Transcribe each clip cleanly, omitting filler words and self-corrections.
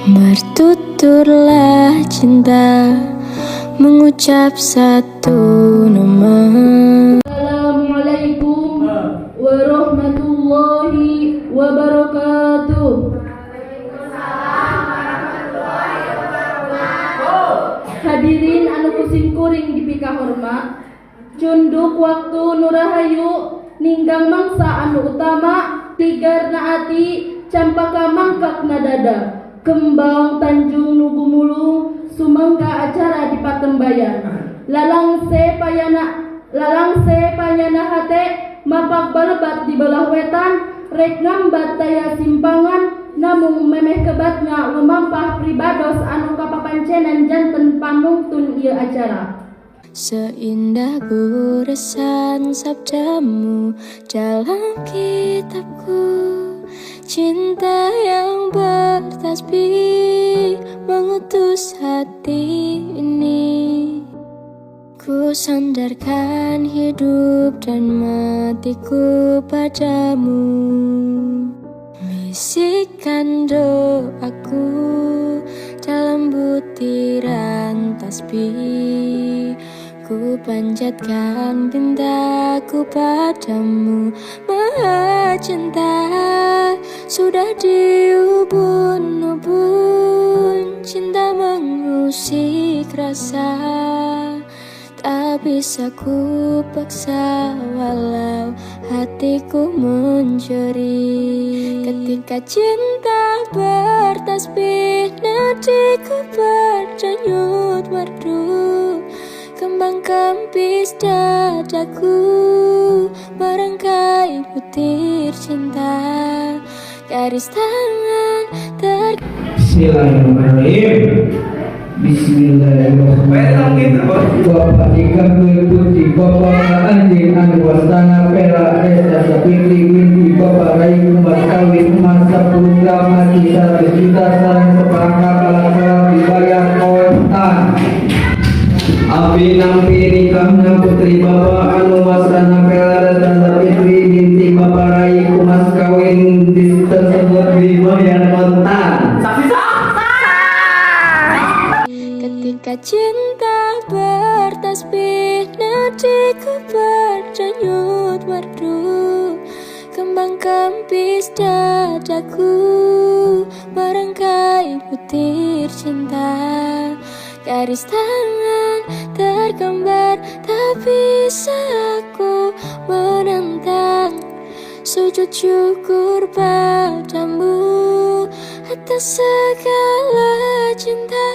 Bertuturlah cinta, mengucap satu nama. Assalamualaikum warahmatullahi wabarakatuh. Hadirin anu ku simkuring dipikahormat, cunduk waktu nu rahayu ninggang mangsa anu utama, tigarna ati campaka mangkakna dada, kembang tanjung nu gumulung sumangga acara di patembayan. Lalangse payana hate mapak balebat di belah wetan, rek ngambat daya simpangan, namung memeh kebatna lumampah pribados anu kapapancenan janten panungtun ieu acara. Seindah goresan sabdamu dalam kitabku, cinta yang bertasbih mengutus hati ini. Ku sandarkan hidup dan matiku padamu. Bisikan doaku dalam butiran tasbih. Ku panjatkan pintaku padamu, Maha Cinta. Sudah di ubun-ubun cinta mengusik rasa. Tak bisa ku paksa walau hatiku menjerit. Ketika cinta bertasbih, nadiku berdenyut merdu. Kembang kempis dadaku merangkai butir cinta. Garis tangan ter Bismillahirrahmanirrahim. Bismillahirrahmanirrahim. Bapak dikabul putri Bapak anjeun anu wastana Pera Resta Sapitri binti Bapak Rai emas kawin emas 10 gram haji 100 juta sareng seperangkat alat sholat dibayar kontan. Abdi nampi nikahna putri Bapak anu wastana Pera Resta Sapitri binti Bapak Rai emas kawin tersebut dibayar kontan. Ketika cinta bertasbih, nadiku berdenyut merdu. Kembang kempis dadaku merangkai butir cinta. Garis tangan tergambar, tak bisa aku menentang. Sujud syukur padamu atas segala cinta.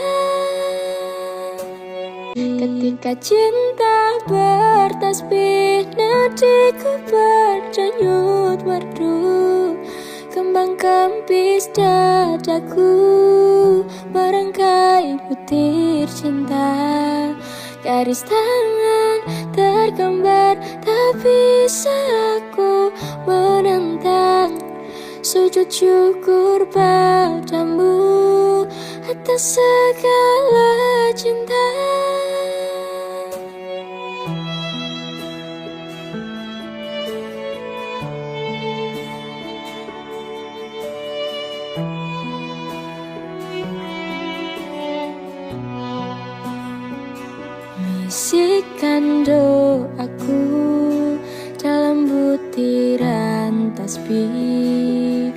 Ketika cinta bertasbih, nadiku berdenyut merdu. Kembang kempis dadaku merangkai butir cinta. Garis tangan tergambar, tak bisa aku menentang. Sujud syukur padamu atas segala cinta. Bisikan doaku dalam butiran tasbih.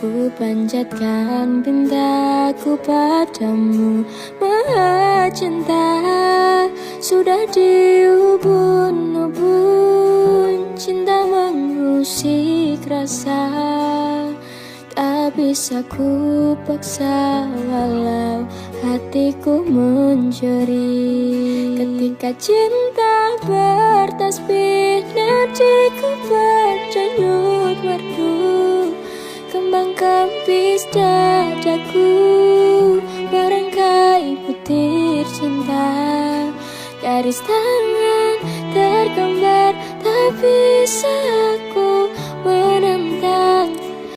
Ku panjatkan pintaku padamu, Maha Cinta. Sudah di ubun-ubun cinta mengusik rasa. Tak bisa ku paksa walau hatiku menjerit. Ketika cinta bertasbih, nadiku berdenyut merdu. Kembang kempis dadaku merangkai butir cinta. Garis tangan tergambar, tak bisa